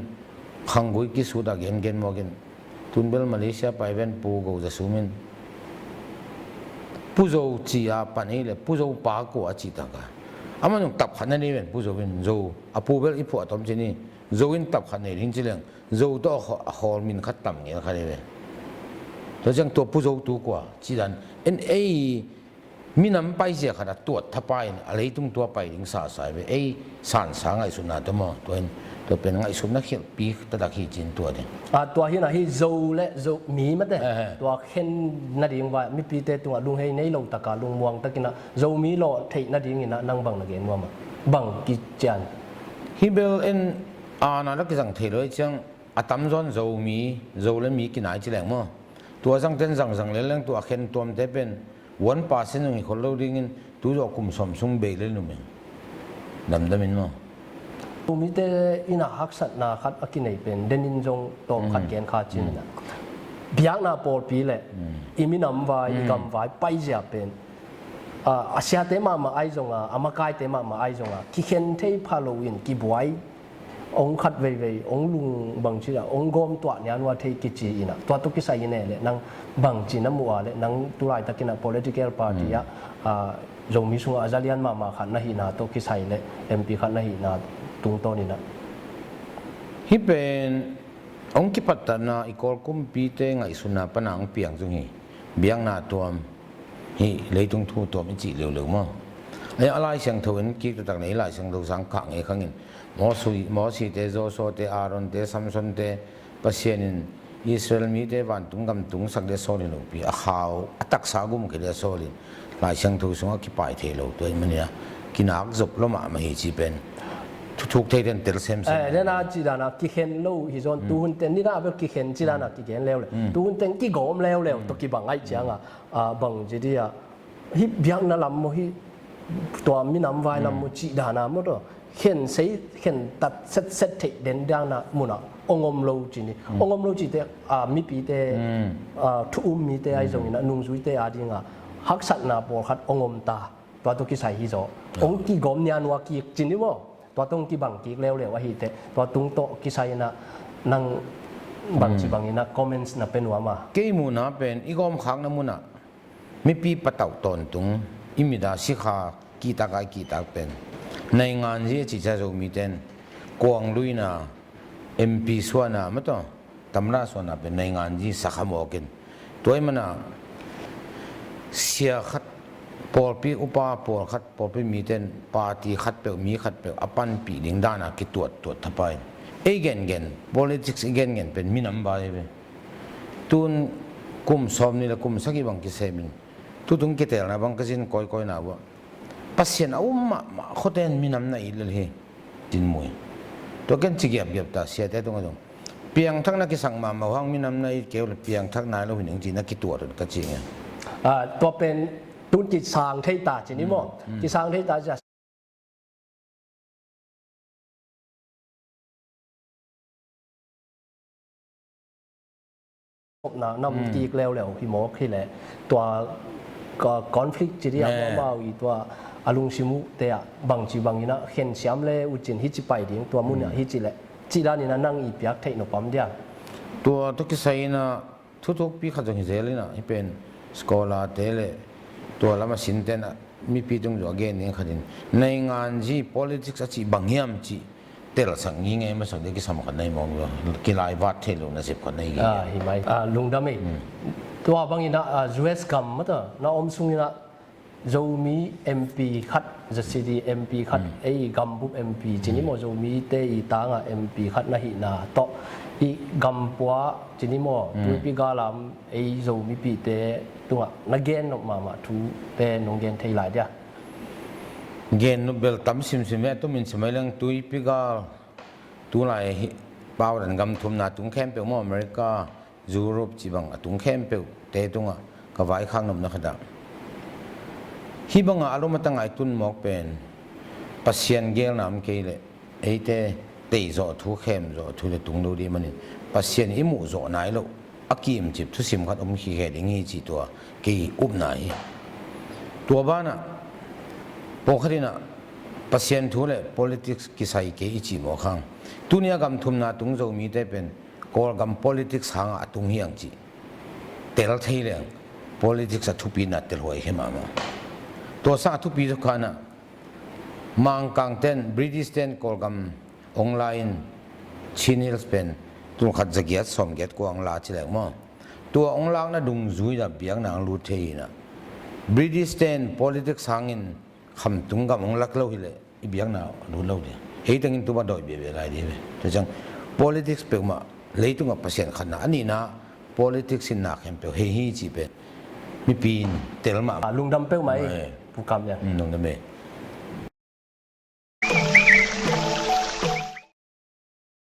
khanggui kisut a gengen mawk in Tun bel Malaysia pai ven Pu Go Za Sum in Pu Zo ci a pan ei le Pu Zo pa kua a cih taka. Amah zong tap khat na nei ven Pu Zo in Zo a pu bel i phuah tom ci ni Zo in tap khat nei ding ci leng Zo tawh a khaw-, a khawl min khat tam ngel khat ei ven. Tua ciang tua Pu Zo tu kua ci dan en ei Minam paizia khat a tuat thapai in a leitung tua pai ding sasa ve. Ei sansa ngaihsutna tua maw, tua in tua pen ngaihsutna khialhpi taktak hi cin tua ding. A, tua hi na hi Zo le Zo mi mate. Eh, eh. Tua khen nading vai mipite tungah lunghei nei lo taka lungmuang takin a Zomi lawh theih nadingin a nang bang na gen nuam a bang kician? Hi bel en a na la kizang thei lo ei ciang a tamzawn Zomi, Zo le mi kinai ci leng maw? Tua zangten zangzang leleng tua a khen tuamte pen one percent zong hi khol lo dingin tu zawh kum sawm sung bei le numin damdamin maw? Tumite ina haksatna khat a kinei pen denin zong tawm khat gen kha cin ina biakna pawlpi le i minam vai, i gam vai paizia pen a, a siate mahmah ai zonga, a makaite mahmah ai zonga kikhen thei pha loin kibuai ong khat veivei ong lung bangci a ong gawm tuah nianua thei kici ina tua tu kisai ine le nang bangci na mu a le nang tulaitakina political party a, a, Zomi sunga a zalian mahmah khat na hihna tu kisai le M P khat na hihna tungtawn ina. Hi pen ong kipattatna i kawl kumpite ngaihsutna pana ong piang zung hi. Biakna tuam hi leitung thu tuam i cih leuleu maw? A, a Lai Siangtho in kik taktak nei Lai Siangtho sang kah ngei khangin Mosi, Mosite, Joshuate, Aaronte, Samsonte Pasian in Israel mite vantung gam tungsak dih a sawl hi lopi, a khau a taksa gum kei dih a sawl in, Lai Siangtho sungah kipai thei lo, tua ahih manin a kinak zop lo mahmah hi ci pen thuthuk theite in tel semsem. Eh, nena ci dan a kikhen lo hi zaw in, tu hun ten nina bel kikhen ci dan a kigen leuleu. Tu hun ten kigawm leuleu tawh kibang ahih ciang a, ah, bang ci dih a, hih biakna lam maw, hih tua minam vai lam maw, cih dan a maw, tua khen sei khen tat setset theih den dan a mun ah ong om lo ci ni. Ong om lo cihte, ah, mipite, ah, thu um mite ahi zongin a nungzuite ading a haksatna pawlkhat ong om ta. Tua tawh kisai hi zaw. Ong kigawm nianua kik ci ni maw. Tua tawh ong kibang kik leuleu ahi teh, tua tung tawh kisai in a nang bangci bangin a comments na pia nuam a? Kei muhna pen i gawmkhakna mun ah mipi patauh tawntung, i mit a sikha kihtak a i kihtak pen nainganzi a cihcia Zomite in kuang luina, M P suahna maw, tua tamra suahna pen nainganzi sakha mawk in, tua ahih manin a sia khat, pawlpi upa pawlkhat, pawlpi mite in party khatpeuh, mi khatpeuh a panpih ding dan a kituattuat thapai in, ei gengen, politics i gengen pen minam vai ve. Tun kum sawmnih le kum sagih bang kisem in, tutung kiteelna bang ka zin kawikawina uh ah, Pasian a um mahmah khuate in minam na it lel hi, cin mu hi. Tua ken ci giapgiap ta, siate tungah zong piangthakna kisak mahmah uh hang minam na it kei uh leh piangthak nai lo hi ning ci na kituat un ka ci nge. Ah, tua pen tun kisang thei ta ci ni maw? Kisang thei ta ci a na nam kik leuleu hi mawk hi leh, tua ka conflict ci dih a, amau i tua a lungsim uh te ah bangci bangin a khensiam le uh cin, hih ci pai ding tua mun ah hih ci leh, cih danin a nang i piak theih nop om diam? Tua tawh kisai in a thuthukpi khat zong hi zel in a, hih pen scholar te le tua lam a sinte in a mipi tung zong a gen ding khat in, nainganzi politics a cih bang hiam cih telsak ngingei masak ding kisam khat na hi mawk lo, kilaivat theih loh nasep khat na hi. Ah, hi mai. Ah, lungdam ei. Tua bangin a, ah, U S gam mata na om sungin a Zomi M P khat, Z C D M P khat, ei gambup M P ci ni maw, Zomite i tangah M P khat na hihna tawh i gampua ci ni maw, tuipi galam ei Zomipite tungah na gen nop mahmah thute nong gen thei lai dia? Gen nop bel tam simsim ve, tumin simai leng tuipi gal, tulai hi paudan gam thumna tung khempeuh maw, America, Europe cih bang a tung khempeuh te tungah ka vaikhak nopna khat ah, hih bangah a lom a tang a i tun mawk pen Pasian geelna om kei leh eite tei zawh thu, khem zawh thu le tung lo dih manin Pasian i muh zawh nai loh a kimcip thusim khat om khikhe ding hi cih tua kei upna hi. Tua banah pawlkhat in ah Pasian thu le politics kisai kei i cih mawk hang, tuni a gam thumna tung Zomite pen Kawlgam politics hangah a tung hi ang cih tel thei leng politics a thupina telhuai khe mahmah. Tua sang a thupi zokhanah Mangkang ten, British ten Kawlgam ong la in Chin Hills pen tulkhat zagiat sawmgiat kua ong la ci leng maw? Tua ong lakna dungzui-a biakna ong lut thei hi in ah, British ten politics hangin khamtung gam ong lak lo hileh i biakna lut lo ding. Hei tengin tupa dawi biabia lai ding hi ve. Tua ciang politics peuhmah leitungah Pasian khatna, a nihna politics in na khempeuh hei hi cih pen mipi in tel mah. Ah, lungdam peuhmah ei. Pu Kam Lian. Mm, lungdam ei.